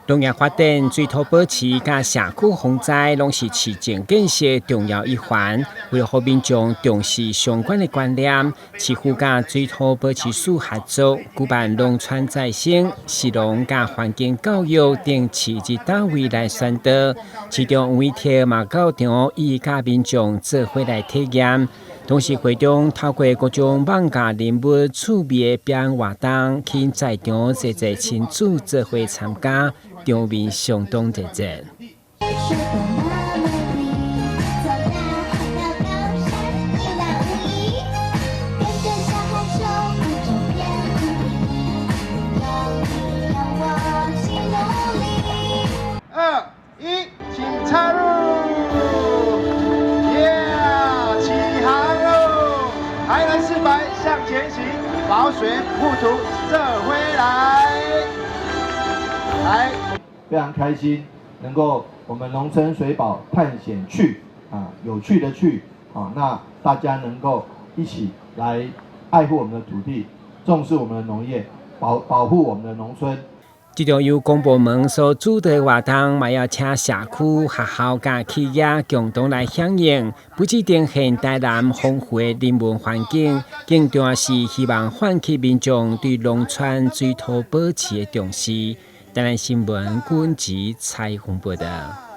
農業發展、水土保持佮社區防災，攏是市政建設重要一環。為了予民眾重視相關的觀念，市府佮水土保持署合作，舉辦農村再生、食農佮環境教育等市直單位來宣導。市長黃偉哲嘛到場，伊佮民眾做伙來體驗。同時會中透過各種網咖人物趣味的表演活動，吸引在場濟濟親子做伙參加，場面相當熱熱。二一，請插入，耶，起航嘍！台南400向前行，保水護土這回來，來。非常開心，能夠我們農村水保探險趣啊，有趣的趣啊，那大家能夠一起來愛護我們的土地，重視我們的農業，保護我們的農村。這場由公部門所主導的活動，嘛邀請社區、學校佮企業共同來響應，不只呈現台南豐富的人文環境，更重要是希望喚起民眾對農村水土保持的重視。台南新聞軍籍採訪報道。